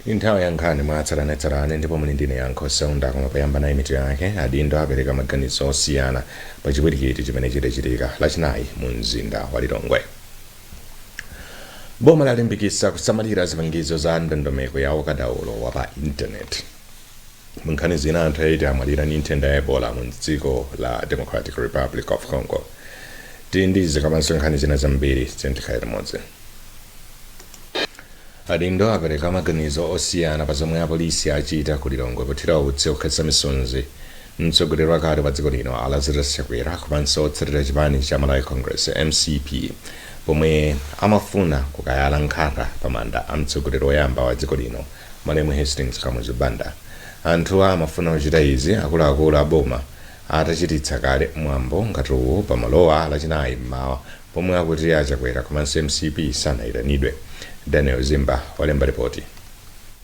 Ndi nthawi ya nkhani mwa tsatanetsatane ndipo muli ndine Yankho Saunda. Koma poyamba nayi mitu yake. Adindo apereka maganizo osiyana pa chipwirikiti chimene chidachitika Lachinayi mu mzinda wa Lilongwe. Boma lalimbikitsa kusamalira zipangizo za ndondomeko ya ukadaulo wa pa intaneti. Munkhani zina, anthu 8 amwalira ndi nthenda ya Ebola mu dziko la Democratic Republic of Congo. Tili ndi izi komanso nkhani zina zambiri, tikhale limodzi. Adindo apereka maganizo osiyana pa zomwe apolisi achita ku Lilongwe pothira utsi okhetsa misonzi mtsogoleri wakale wa dziko lino a Lazarus Chakwera komanso otsatira chipani cha Malawi Congress, MCP, pomwe amafuna kukayala nkhata pamanda a mtsogoleri woyamba wa dziko lino, malemu Hastings Kamuzu Banda. Anthuwa amafuna kuchita izi akuluakulu a boma atachititsa kale mwambo ngati uwu pamalowa Lachinayi mmawa, pomwe akuti a Chakwera komanso MCP sanayitanidwe. Daniel Zimba walemba ripoti.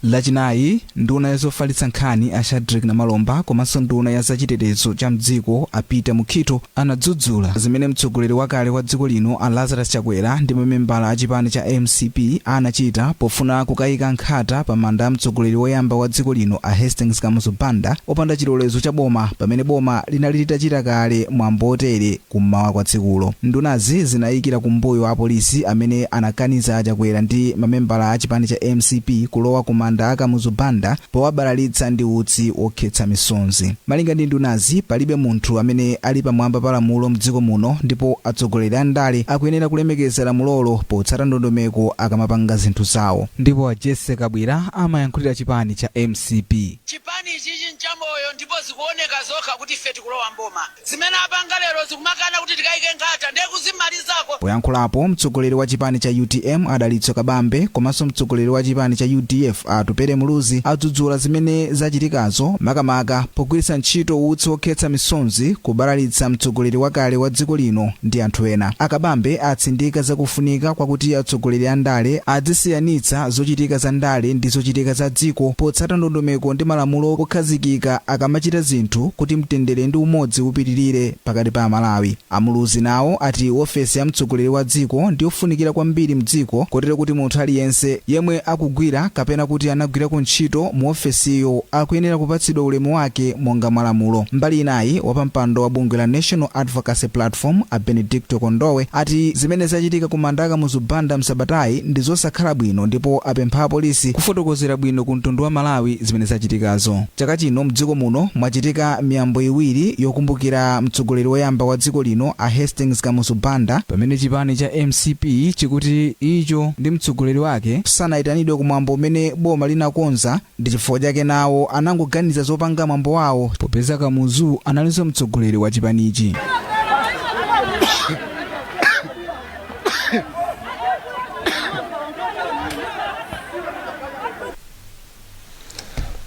Lachinayi, nduna ya zofalitsa nkhani a Shadric Namalomba komanso nduna ya zachitetezo cha mdziko a Peter Mukhito anadzudzula zimene mtsogoleri wakale wa dziko lino a Lazarus Chakwera ndi mamembala a chipani cha MCP anachita pofuna kukayika nkhata pa manda a mtsogoleri woyamba wa dziko lino a Hastings Kamuzu Banda opanda chilolezo cha boma, pamene boma linali litachita kale mwambo otere kummawa kwa tsikulo. Ndunazi zinayikira kumbuyo apolisi amene anakaniza a Chakwera ndi mamembala a chipani cha MCP kulowa ku manda a Kamuzu Banda powabalalitsa ndi utsi wokhetsa misonzi. Malinga ndi ndunazi, palibe munthu amene ali pamwamba pa lamulo mdziko muno ndipo atsogoleri a ndale akuyenera kulemekeza lamulolo potsata ndondomeko akamapanga zinthu zawo. Ndipo a Jesse Kabwira amayankhulira chipani cha MCP. Chipani ichichi nchamoyo ndipo zikuoneka zokha kuti ife tikulowa mboma. Zimene apanga lero zikumakana kuti tikayike nkhata, ndiye kuzimalizako. Poyankhulapo, mtsogoleri wa chipani cha UTM a Dalitso Kabambe komanso mtsogoleri wa chipani cha UDF a Atupele Muluzi adzudzula zimene zachitikazo, makamaka pogwiritsa ntchito utsi wokhetsa misonzi kubalalitsa mtsogoleri wakale wa dziko lino ndi anthu ena. A Kabambe atsindika zakufunika kwakuti atsogoleri a ndale adzisiyanitsa zochitika za ndale ndi zochitika za dziko potsata ndondomeko ndi malamulo okhazikika akamachita zinthu kuti mtendere ndi umodzi upitirire pakati pa Amalawi. A Muluzi nawo ati ofesi ya mtsogoleri wa dziko ndiyofunikira kwambiri mdziko, kotero kuti munthu aliyense yemwe akugwira kapena kuti anagwirako ntchito mu ofesiyo akuyenera kupatsidwa ulemu wake monga mwa lamulo. Mbali inayi, wapampando wa bungwe la National Advocacy Platform a Benedicto Kondowe ati zimene zachitika ku manda a Kamuzu Banda msabatayi ndi zosakhala bwino ndipo apempha apolisi kufotokozera bwino ku mtundu wa Malawi zimene zachitikazo. Chaka chino mdziko muno mwachitika miyambo iwiri yokumbukira mtsogoleri woyamba wa dziko lino a Hastings Kamuzu Banda, pamene chipani cha MCP chikuti icho ndi mtsogoleri wake sanayitanidwe ku mwambo umene boma linakonza, ndi chifukwa chake nawo anangoganiza zopanga mwambo wawo popeza Kamuzu analinso mtsogoleri wa chipanichi.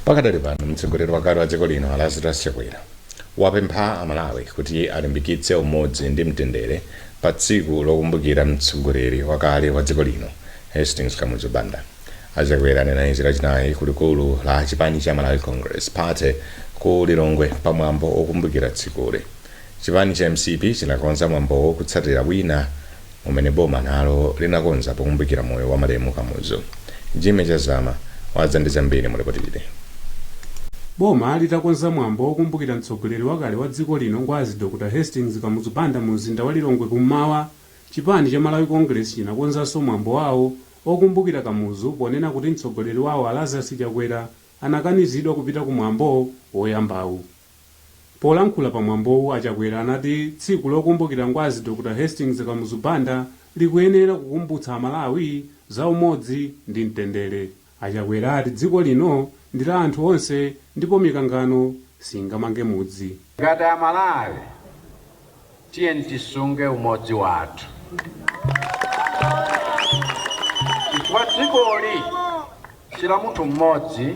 Pakadali pano, mtsogoleri wakale wa dziko lino a Lazarus Chakwera wapempha Amalawi kuti alimbikitse umodzi ndi mtendere pa tsiku lokumbukira mtsogoleri wakale wa dziko lino Hastings Kamuzu Banda. A Chakwera anena izi Lachinayi ku likulu la chipani cha Malawi Congress Party ku Lilongwe pamwambo okumbukira tsikuli. Chipani cha MCP chinakonza mwambowo kutsatira wina umene boma nalo linakonza pokumbukira moyo wa malemu Kamuzu. Jimmy Chazama wadza ndi zambiri mu ripoti ili. Boma litakonza mwambo wokumbukira mtsogoleri wakale wa dziko lino Ngwazi Dr Hastings Kamuzu Banda mu mzinda wa Lilongwe kummawa, chipani cha Malawi Congress chinakonzanso mwambo wawo okumbukira Kamuzu ponena kuti mtsogoleri wawo a Lazarus Chakwera anakanizidwa kupita ku mwambo woyambawu. Polankhula pa mwambowu, a Chakwera anati tsiku lokumbukira Ngwazi Dr Hastings Kamuzu Banda likuyenera kukumbutsa Amalawi za umodzi ndi mtendere. A Chakwera ati dziko lino ndi la anthu onse ndipo mikangano singamange mudzi. Ngati Amalawi, tiyeni tisunge umodzi wathu chifukwa dzikoli si la munthu mmodzi,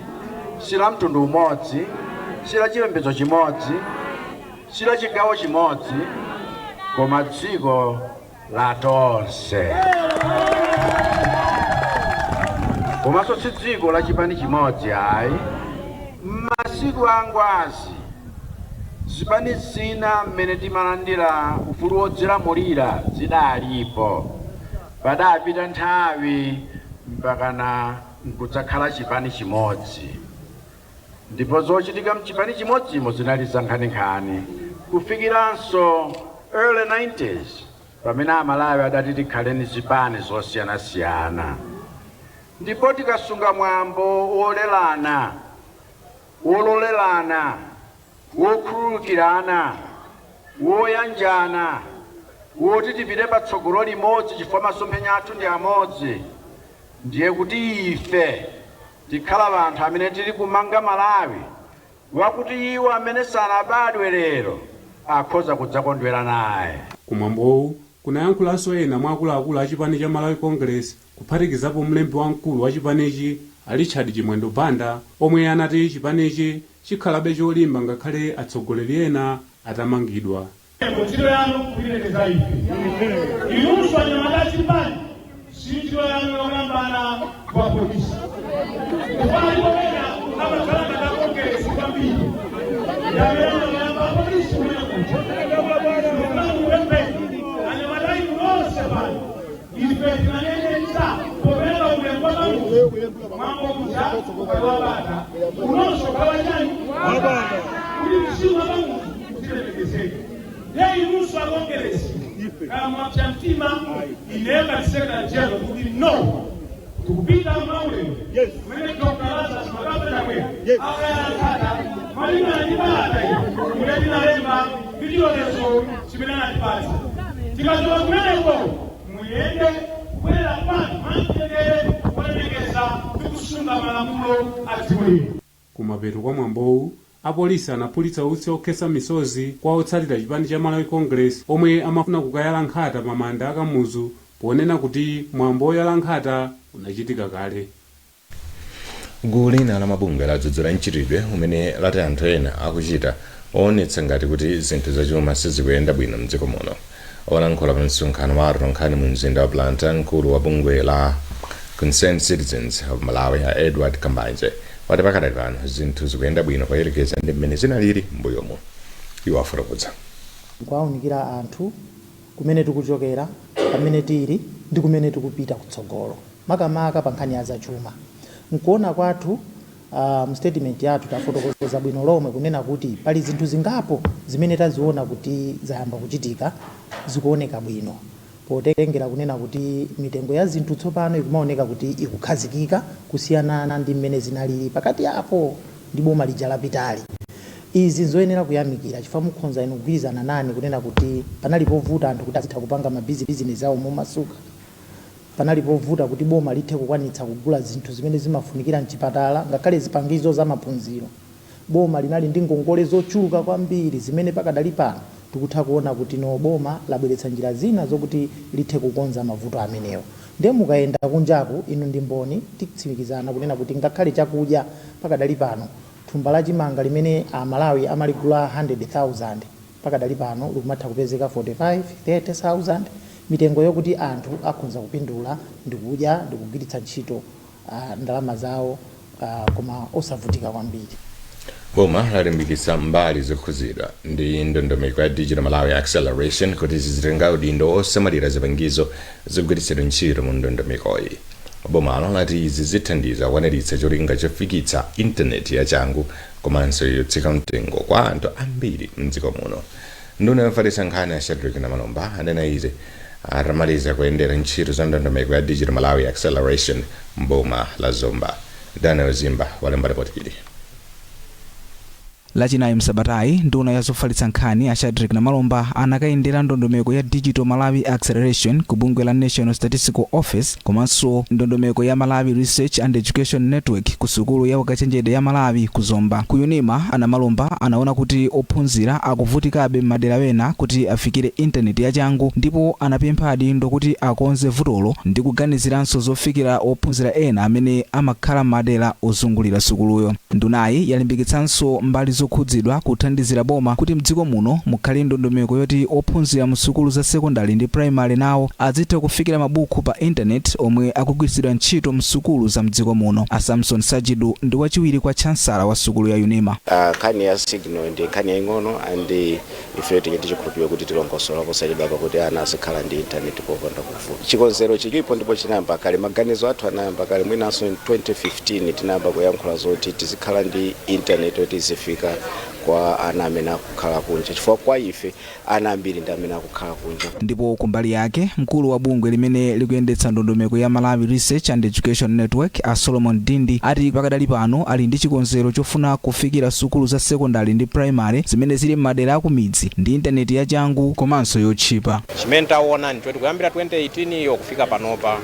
si la mtundu umodzi, si la chipembedzo chimodzi, si la chigawo chimodzi, koma dziko la tonse. Komanso si dziko la chipani chimodzi ayi. M'masiku a Ngwazi, zipani zina mmene timalandira ufulu wodzilamulira zidalipo. Padapita nthawi mpakana Nkudzakhala chipani chimodzi, ndipo zochitika mchipani chimodzimo zinali za nkhaninkhani, kufikiranso early 90s pamene Amalawi adati tikhaleni zipani zosiyanasiyana. Ndipo tikasunga mwambo wolelana, wololelana, wokhululukirana, woyanjana, woti tipite patsogolo limodzi chifukwa masomphenya athu ndi amodzi, ndiye kuti ife tikhala anthu amene tili kumanga Malawi wakuti iwo amene sanabadwe lero akhoza kudzakondwera naye. Kumwambowu kunayankhulanso ena mwa akuluakulu a chipani cha Malawi Congress, kuphatikizapo mlembi wamkulu wa chipanichi a Richard Chimwendo Banda, omwe anati chipanichi chikhalabe cholimba ngakhale atsogoleri ena atamangidwa. Ntchito yanu kuyiteteza ife. Inunso anyamata achipani, si ntchito yanu yokambana kwa polisi. Kufana ndipo ena amakhala ngati akongeresi kwambiri, ndamene amayamba apolisi kumene kuti ndikulamupembeni anyamata inu nonse pano. Ife tinanenetsa popereka ulemu kwa Kamuzu, mwambo kuja ukaliwabata unonso kawachani kuti mzimu wa Kamuzu uzilemekezeka. Ye inunso akongeresi, kama mwapsa mtima, ineyo ngati secretary general kuti no, tikupita mwaulemu kumene Dr. Lazarus McCarthy Chakwera akayankhata malingana ndi kalata iyo imene tinalemba ndi chilolezo chimene anatipatsa. Tikachoka kumeneko, muyende kubwerera kwanu mwamtendere, kulemekeza ndi kusunga malamulo a dziko lino. Kumapeto kwa mwambowu, apolisi anaphulitsa utsi okhetsa misozi kwa otsatira chipani cha Malawi Congress omwe amafuna kukayala nkhata pa manda a Kamuzu, ponena kuti mwambo woyala nkhata unachitika kale. Gulu lina la mabungwe ladzudzula mchitidwe umene lati anthu ena akuchita oonetsa ngati kuti zinthu zachuma sizikuyenda bwino mdziko muno. Olankhula pa msonkhano wa atolankhani mu mzinda wa Blantyre, mkulu wa bungwe la Concerned Citizens of Malawi a Edward Kambanje wati pakadali pano zinthu zikuyenda bwino poyerekeza ndi mmene zinalili m'mbuyomu. Iwo afotokoza. Kuwaunikira anthu kumene tikuchokera, pamene tili ndi kumene tikupita kutsogolo, makamaka pa nkhani ya zachuma. Nkuona kwathu, mu statement yathu tafotokoza bwino lomwe kunena kuti pali zinthu zingapo zimene taziona kuti zayamba kuchitika, zikuoneka bwino, potengera kunena kuti mitengo ya zinthu tsopano ikumaoneka kuti ikukhazikika kusiyana ndi mmene zinalili pakati apo ndi boma lija lapitali. Izi nzoyenera kuyamikira chifukwa mukhoza inu kugwirizana nane kunena kuti panali povuta anthu kuti azitha kupanga mabizinesi awo momasuka, panali povuta kuti boma lithe kukwanitsa kugula zinthu zimene zimafunikira mchipatala, ngakhale zipangizo za maphunziro. Boma linali ndi ngongole zochuluka kwambiri zimene pakadali pano tikutha kuona kuti no, boma labweretsa njira zina zokuti lithe kukonza mavuto amenewo. Ndiye mukayenda kunjaku, inu ndi mboni, tikutsimikizana kunena kuti ngakhale chakudya pakadali pano, thumba la chimanga limene Amalawi amaligula 100,000, pakadali pano likumatha kupezeka 45 30,000, mitengo yokuti anthu akhonza kupindula ndikudya ndikugwiritsa ntchito ndalama zawo koma osavutika kwambiri. Boma lalimbikitsa mbali zokhuzidwa ndi ndondomeko ya Digital Malawi Acceleration kuti zizitenga udindo osamalira zipangizo zogwiritsidwa ntchito mu ndondomekoyi. Bomalo lati izi zithandiza kukwaniritsa cholinga chofikitsa intaneti yachangu komanso yotsika mtengo kwa anthu ambiri mdziko muno. Nduna yofalitsa nkhani a Shadric Namalomba anena izi atamaliza kuyendera ntchito za ndondomeko ya Digital Malawi Acceleration mboma la Zomba. Daniel Zimba walemba ripoti ili. Lachinayi msabatayi, nduna ya zofalitsa nkhani a Shadric Namalomba anakayendera ndondomeko ya Digital Malawi Acceleration ku bungwe la National Statistical Office, komanso ndondomeko ya Malawi Research and Education Network ku sukulu ya ukachenjede ya Malawi ku Zomba. Ku UNIMA, a Namalomba anaona kuti ophunzira akuvutikabe m'madera ena kuti afikire intaneti yachangu, ndipo anapempha adindo kuti akonze vutolo ndi kuganiziranso zofikira ophunzira ena amene amakhala m'madera ozungulira sukuluyo. Ndunayi yalimbikitsanso mbali zokhudzidwa kuthandizira boma kuti mdziko muno mukhale ndondomeko yoti ophunzira mu sukulu za sekondari ndi primary nawo azitha kufikira mabuku pa intaneti omwe akugwiritsidwa ntchito msukulu za mdziko muno. A Samson Sajidu ndi wachiwiri kwa chansala wa sukulu ya UNIMA. Nkhani ya signal ndi nkhani yaing'ono, and ife tili ndi chikhulupiriro kuti tilongosola posachedwapa pakuti ana azikhala ndi intaneti popanda kuvuta. Chikonzero chilipo ndipo chinayamba kale. Maganizo athu anayamba kale, mwinanso in 2015 tinayamba kuyankhula zoti tizikhala ndi intaneti yoti izifika kwa ana amene akukhala kunja, chifukwa kwa ife ana ambiri ndi amene akukhala kunja. Ndipo kumbali yake, mkulu wa bungwe limene likuyendetsa ndondomeko ya Malawi Research and Education Network, a Solomon Dindi, ati pakadali pano ali ndi chikonzero chofuna kufikira sukulu za sekondari ndi primary zimene zili m'madera akumidzi ndi intaneti yachangu komanso yotchipa. Chimene taona nchoti kuyambira 2018 iyo kufika panopa,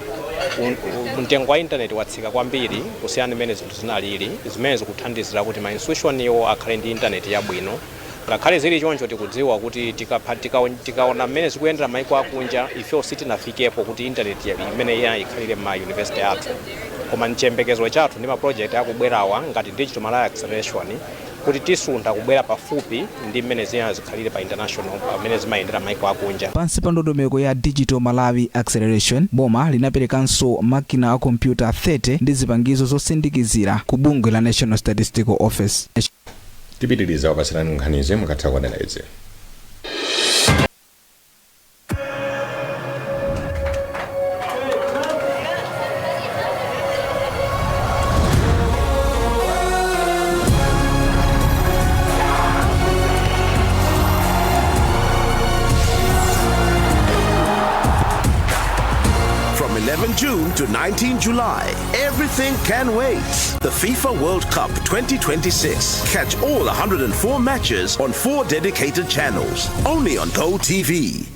mtengo wa intaneti watsika kwambiri kusiyana mmene zinthu zinalili, zimene zikuthandizira kuti ma institution iwo akhale ndi intaneti yabwino. Ngakhale zili choncho, tikudziwa kuti tikaona mmene zikuyendera maiko akunja, ifewo sitinafikepo kuti intaneti imene iya ikhalire ma university athu, koma mchiyembekezo chathu ndi ma project akubwerawa ngati Digital Malawi Acceleration kuti tisuntha kubwera pafupi ndi mmene zina zikhalire pa international, pamene zimayendera maiko akunja. Pansi pa ndondomeko ya Digital Malawi Acceleration, boma linaperekanso makina a kompyuta 30 ndi zipangizo zosindikizira ku bungwe la National Statistical Office. Tipitiriza kupatsirani nkhanizi mukatha kuonera izi. From 11 June to 19 July, everything can wait. The FIFA World Cup 2026. Catch all 104 matches on four dedicated channels. Only on GoTV.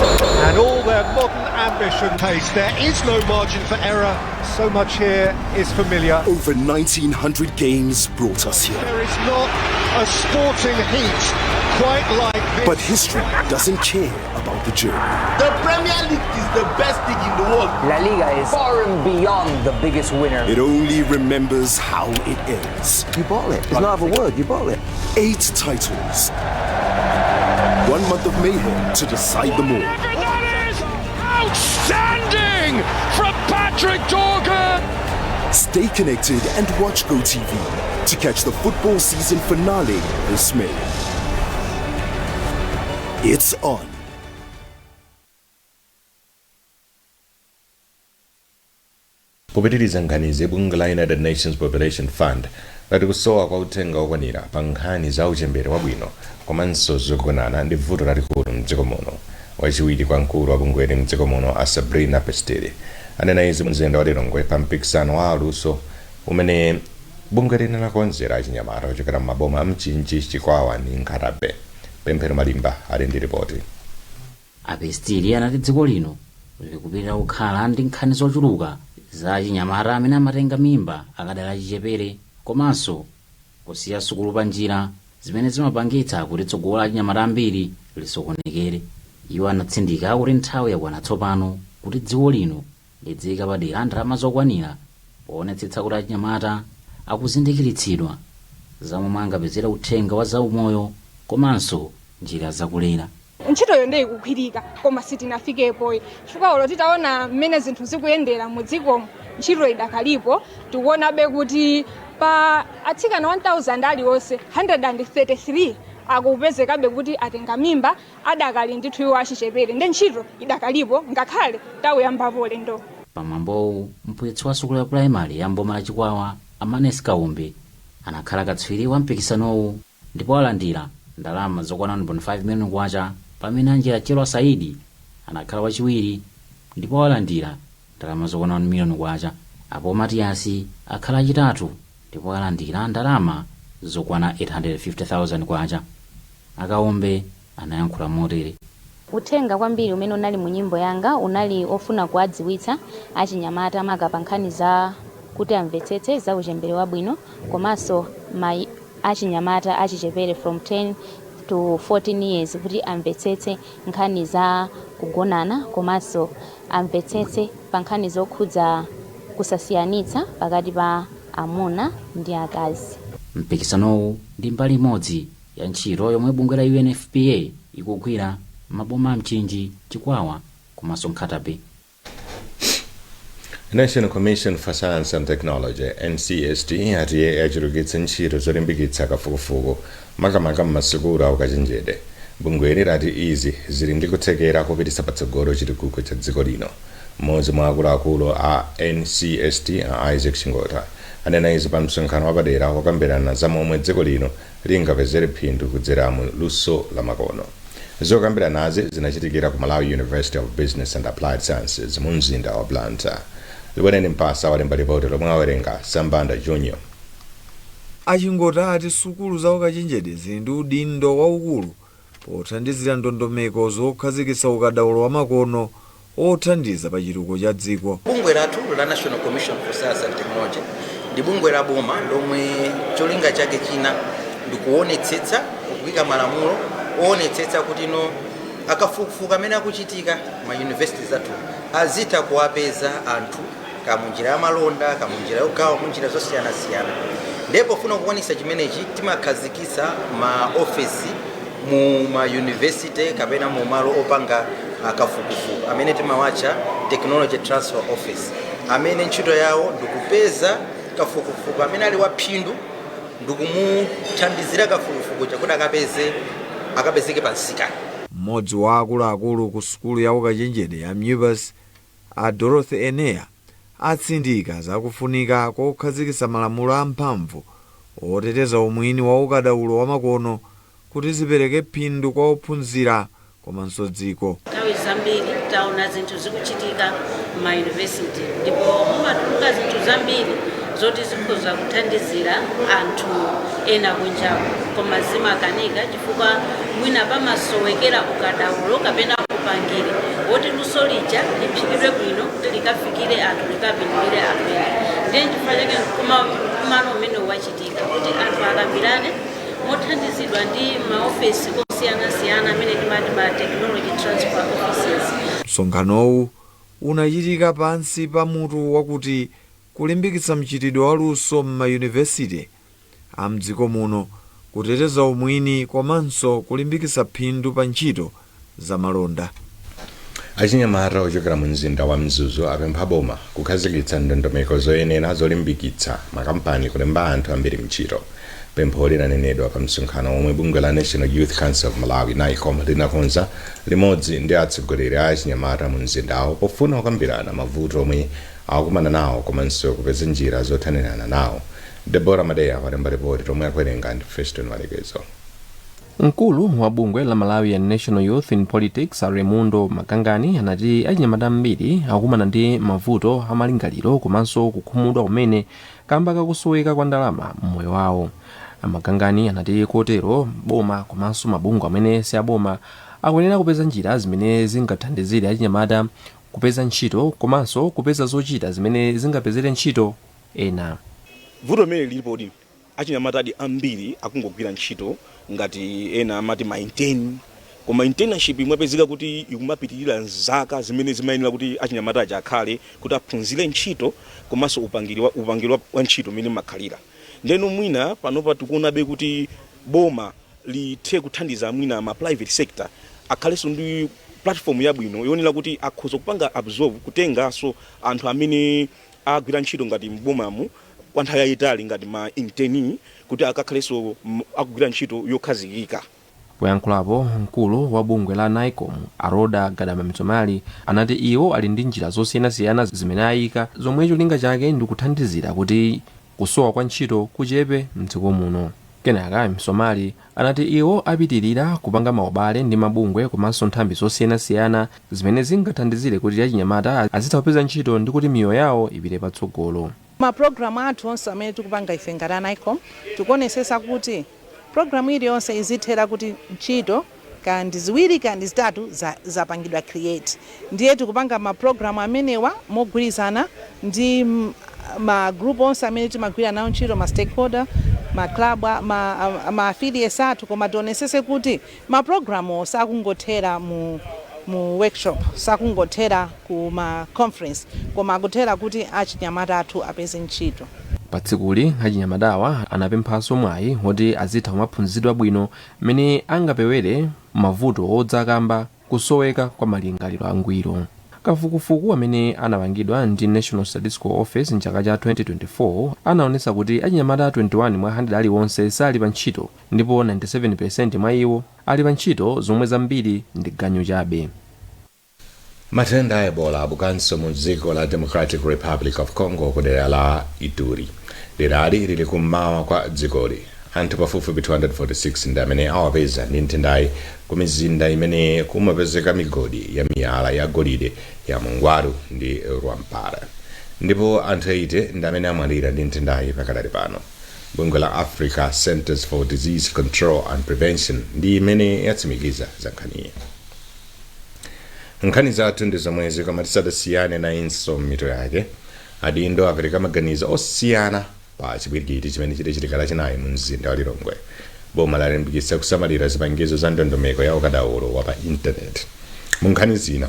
And all their modern ambition pace. There is no margin for error. So much here is familiar. Over 1,900 games brought us here. There is not a sporting heat quite like this. But history doesn't care about the journey. The Premier League is the best league in the world. La Liga is far and beyond the biggest winner. It only remembers how it ends. You bottle it. It's not a word, you bottle it. Eight titles. One month of mayhem to decide them all. That is outstanding from Patrick Dorgan. Stay connected and watch GoTV to catch the football season finale this May. It's on. Popitiriza nkhanizi, bungwe la United Nations Population Fund lati kusowa kwa uthenga okwanira pa nkhani za uchembere wabwino komanso zogonana ndi vuto lalikulu mdziko muno. Wachiwiri kwa mkulu wa bungweli mdziko muno, a Sabrina Pestil, anena izi mzinda wa Lilongwe pa mpikisano wa aluso umene bungwe lina lakonzera achinyamata ochokera m'maboma a Mchinji, Chikwawa ndi Nkhata Bay. Pemphero Malimba ali ndi ripoti. A Pestil anati dziko lino likupitira kukhala ndi nkhani zochuluka za achinyamata amene amatenga mimba akadali achichepere komanso kusiya sukulu pa njira, zimene zimapangitsa kuti tsogolo la achinyamata ambiri lisokonekere. Iwo anatsindika kuti nthawi yakwana tsopano kuti dziko lino lidziyika padera ndalama zokwanira poonetsetsa kuti achinyamata akuzindikiritsidwa zamomwe angapezera uthenga wa zaumoyo komanso njira zakulera. Ntchitoyo ndiye ikugwirika, koma sitinafikepo, chifukwa olo titaona mmene zinthu zikuyendera mu dzikomo, ntchito idakalipo. Tikuonabe kuti pa atsikana 1000 aliwonse, 133 akupezekabe kuti atenga mimba adakali ndithu iwo achichepere. Ndi ntchito idakalipo ngakhale tawuyambapo ulendo. Pamwambowu, mphunzitsi wa sukulu ya purayimali ya mboma la Chikwawa, Amanes Kaumbe, anakhala katswiri wa mpikisanowu ndipo alandira ndalama zokwana 1.5 million kwacha, pamene Angela Chelwa Saidi anakhala wachiwiri ndipo alandira ndalama zokwana 1 million kwacha. Apo Matiyasi akhala achitatu ndipo alandira ndalama zokwana 850,000 kwacha. Akaombe anayankhula motere. Uthenga kwambiri umene unali mu nyimbo yanga unali ofuna kuwadziwitsa achinyamata, maka pa nkhani za kuti amvetsetse za uchembere wabwino, komanso ma achinyamata achichepere from 10 to 14 years kuti amvetsetse nkhani za kugonana, komanso amvetsetse pa nkhani zokhudza kusasiyanitsa pakati pa Amuna ndi akazi. Mpikisanowu ndi mbali imodzi ya ntchito yomwe bungwe la UNFPA ikugwira maboma Mchinji, Chikwawa komanso Nkhata Bay. National Commission for Science and Technology, NCST, ati yachulukitsa ntchito zolimbikitsa kafukufuku, makamaka m'masukulu aukachenjede. Bungweli lati izi zili ndi kuthekera kupititsa patsogolo chitukuko cha dziko lino. Mmodzi mwa akuluakulu a NCST, a Isaac Chingota, anena izi pa msonkhano wapadera wokambirana za momwe dziko lino lingapezere phindu kudzera mu luso la makono. Zokambiranazi zinachitikira ku Malawi University of Business and Applied Sciences mu mzinda wa Blantyre. Libwereni Mpasa walemba ripoti lomwe awerenga Sambanda Junior. Achingota ati sukulu za ukachenjede zili ndi udindo waukulu pothandizira ndondomeko zokhazikitsa ukadaulo wa makono othandiza pa chitukuko cha dziko. Bungwe lathu la National Commission for Science and Technology ndi bungwe la boma lomwe cholinga chake china ndikuonetsetsa kuyika malamulo oonetsetsa kuti no akafukufuku amene akuchitika ma universities athu azitha kuwapeza anthu kamunjira ya malonda, kamunjira yogawa, munjira zosiyanasiyana. Ndipo pofuna kukwanisa chimenechi, timakhazikitsa ma ofesi mu ma university kapena mu malo opanga kafukufuku amene timawatcha technology transfer office, amene ntchito yawo ndikupeza kafukufuku amene ali waphindu ndikumuthandizira kafukufuku chakuti akapezeke pa msika. Mmodzi wa akuluakulu ku sukulu ya ukachenjede ya MUBAS, a Dorothy Enea, atsindika zakufunika kokhazikitsa malamulo amphamvu oteteza umwini wa ukadaulo wa makono kuti zipereke phindu kwa ophunzira komanso dziko. Nthawi zambiri taona zinthu zikuchitika m'mayunivesiti ndipo mumatuluka zinthu zambiri zoti zikhoza kuthandizira anthu ena kunjaku, koma zimakanika chifukwa mwina pamasowekera ukadaulo kapena upangiri woti luso lija liphikidwe bwino kuti likafikire anthu, likapindulire anthu ena. Ndiye chifukwa chake mkumano umene wachitika kuti anthu akambirane mothandizidwa ndi maofesi osiyanasiyana amene timati ma technology transfer offices. Msonkhanowu unachitika pansi pa mutu wakuti kulimbikitsa mchitidwe waluso m'mayunivesite a mdziko muno, kuteteza umwini komanso kulimbikitsa phindu pa ntchito za malonda. Achinyamata ochokera mu mzinda wa Mzuzu apempha boma kukhazikitsa ndondomeko zoyenera zolimbikitsa makampani kulemba anthu ambiri mntchito. Pempho linanenedwa pa msonkhano omwe bungwe la National Youth Council of Malawi, NYCOM, linakonza limodzi ndi atsogoleri a achinyamata mu mzindawo pofuna kukambirana mavuto omwe akukumana nawo komanso kupeza njira zothanirana nawo. Debora Madeya walemba ripoti lomwe akuwerenga ndi Feston Malekezo. Mkulu wa bungwe la Malawian National Youth in Politics, Raimundo Makangani, anati achinyamata ambiri akukumana ndi mavuto amalingaliro komanso kukhumudwa kumene kamba kakusoweka kwa ndalama m'moyo wawo. Amakangani anati kotero boma komanso mabungwe amene si aboma akuyenera kupeza njira zimene zingathandizire achinyamata kupeza ntchito komanso kupeza zochita zimene zingapezere ntchito ena. Vuto limene lilipodi, achinyamata ambiri akungogwira ntchito ngati ena amati ma intern, koma internship imapezeka kuti ikumapitirira zaka zimene zimayenera kuti achinyamata aja akhale kuti aphunzire ntchito komanso upangiri wa ntchito imene makhalira. Ndeno mwina panopa tikuonabe kuti boma lithe kuthandiza mwina ma private sector akhalenso ndi platform yabwino yonena kuti akhoza kupanga absorb, kutenganso anthu amene agwira ntchito ngati mbomamu kwa nthawi yayitali ngati ma intern kuti akakhalenso akugwira ntchito yokhazikika. Poyankhulapo, mkulu wa bungwe la NYCOM, Aroda Gadama Msomali, anati iwo ali ndi njira zosiyanasiyana zimene ayika zomwe cholinga chake ndi kuthandizira kuti kusowa kwa ntchito kuchepe mdziko muno. Kenaka Msomali anati iwo apitirira kupanga maubale ndi mabungwe komanso nthambi zosiyanasiyana zimene zingathandizire kuti achinyamata azitha kupeza ntchito ndi kuti miyoyo yawo ipite patsogolo. Mapulogalamu athu onse amene tikupanga ife ngati a NYCOM, tikuonesesa kuti pulogalamu iliyonse izithera kuti ntchito kandi ziwiri kandi zitatu zapangidwa create. Ndiye tikupanga mapulogalamu amenewa mogwirizana ndi ma group onse amene timagwira nawo ntchito, ma stakeholder, ma club, ma affiliates athu, koma tionesese kuti mapulogalamu sakungothera mu workshop, sakungothera ku ma conference, koma akuthera kuti achinyamata athu apeze ntchito. Pa tsikuli achinyamatawa anapemphanso mwayi woti azitha kumaphunzitsidwa bwino mmene angapewere mavuto odzakamba kusoweka kwa malingaliro angwiro. Kafukufuku amene anapangidwa ndi National Statistical Office mchaka cha 2024 anaonetsa kuti achinyamata 21 mwa 100 aliwonse sali pa ntchito, ndipo 97% mwa iwo ali pa ntchito zomwe zambiri ndi ganyu chabe. Matenda a Ebola abukanso mu dziko la Democratic Republic of Congo ku dera la Ituri. Derali lili kummawa kwa dzikoli. Anthu pafupifupi 246 ndi amene awapeza ndi nthendayi ku mizinda imene kumapezeka migodi ya miyala ya golide ya Mongwalu ndi Rwampara, ndipo anthu 80 ndi amene amwalira ndi nthendayi pakadali pano. Bungwe la Africa Centers for Disease Control and Prevention ndi imene yatsimikiza za nkhaniyi. Nkhani zathu ndi zomwezi, koma tisadasiyane nayinso mitu yake. Adindo apereka maganizo osiyana pa chipwirikiti chimene chidachitika Lachinayi mu mzinda wa Lilongwe. Boma lalimbikitsa kusamalira zipangizo za ndondomeko ya ukadaulo wa pa intaneti. Mu nkhani zina,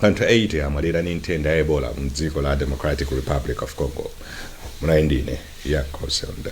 anthu 80 amwalira ndi nthenda ya Ebola mu dziko la Democratic Republic of Congo. Munayi ndine Yankho Seunda.